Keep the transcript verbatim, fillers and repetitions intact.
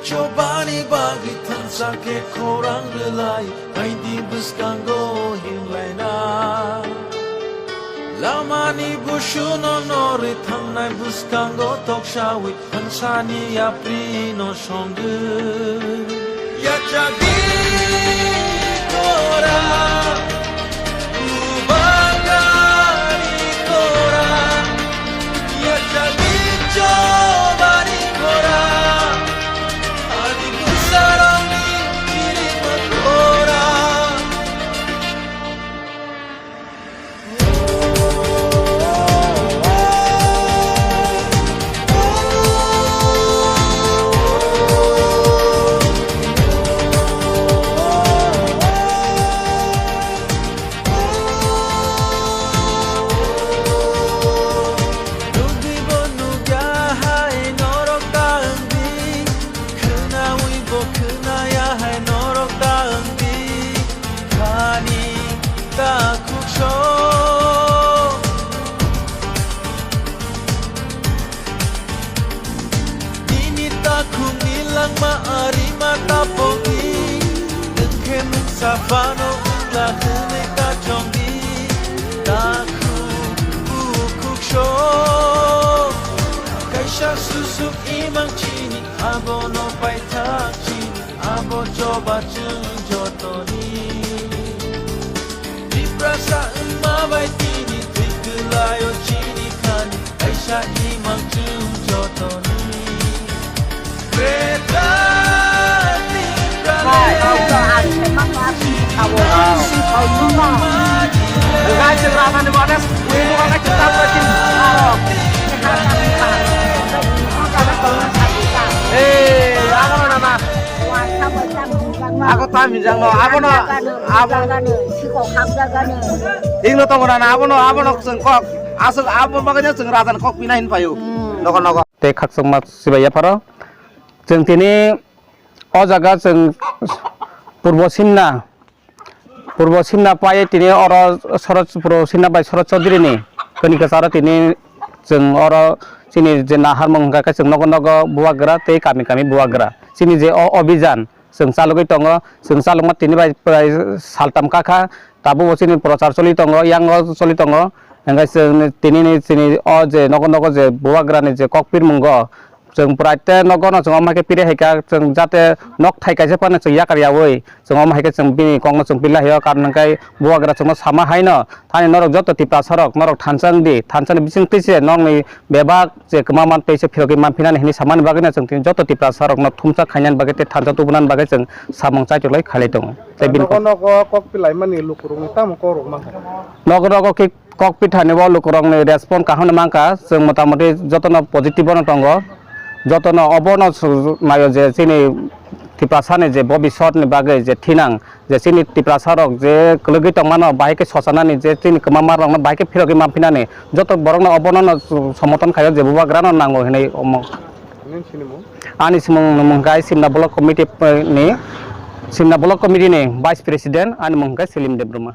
Chobani bagwi thansa khe khorang rwlai, aidi bwskango himlaina. Lamani busuno norwi thangnai bwskango toksawi thansani yaprino songwi. Yachagwi kora, bubagari kora, yachagwi chobani kora, ani bwsarokni chirima kora. Nugwibo nugya hai norok ta wngdi, khwnawibo khwnaya hai norok ta wngdi, khani ta khukso. Nini takhukni langma arima tapokdi, nwng khe mungsa phano wngla hwnwi ta chongdi. Takhuk bukhuk sok, kaisa susuk imang chini, abono paithak chini. Abo choba chwng jotoni. Tiprasa wngma bai tini twi kwlaio chini khani, kaisa imang chwng jotoni. Kwtal Tiprasa. Guys, chwng ramani modest, wngmo khe chwng tabuk chini. Hey, abo no nama. Ako ta mijang no, abo no, abo. Ingno tongo na, abo no, abo no chwng kok. Aswk abo bagwi no chwng rajan kok pina hin paio. Hmm. Nogo, nogo. Tei khakchangma sibai yapharo. Chwng tini o jaga chwng Purbo Simna. Purbo Simna pai tini oro Sorot, Purbo Simna bai Sorot Chaudhary ni kani kwcharo tini chwng oro chini je naharmung hwnkha khe chwng nogo nogo bubagra tei kami kami bubagra. Chini je o obhijan chwng chalogwi tongo, chwng chalokma tini bai prai saltam kakha, tabukbo chini prochar choli tongo, yango choli tongo. Hwnkhe chwng tini ni chini o je nogo nogo je bubagra ni je kokpirmungo, chwng prai te nogo no chwng omo hai khe pire hai kha, chwng jate nok thai kaisa phano chwng yakar yaui chwng omo hai khe chwng bini kok no chwng pila hio, karon hwnkhe bubagra chwngno sama hai no thani norok joto Tiprasa rok norok thansa wng di, thansa ni bising twi se nokni bebak je kwma man twi se phirogwi man phinani hinwi samani bagwi no chwng tini joto Tiprasa rok no thumsa khainani bagwi tei thansa tubunani bagwi chwng samung chaitok lai khailai tongo. Tei bini nogo kok nogo kok pilaimani lukurokni tamo kok rok mankha? Nogo nogo khe kok pithani o lukurokni respond kaham no mankha, chwng motamoti jotono positive no tongo, jotono obono su-, naio je chini Tiprasani je bobiswt ni bagwi je thinang, je chini Tiprasa rok je kwlwgwi tongmano bahai khe sochanani, je chini kwma ma rokno bahai khe phirogwi manphinani, joto borokno obono no su-, somoton khaio je bubagrano nango hinwi omo. Nini sinimung? Ani simung mung khe Simna Block Committee ni, Simna Block Committee ni Vice President ani mung khe Selim Debbarma.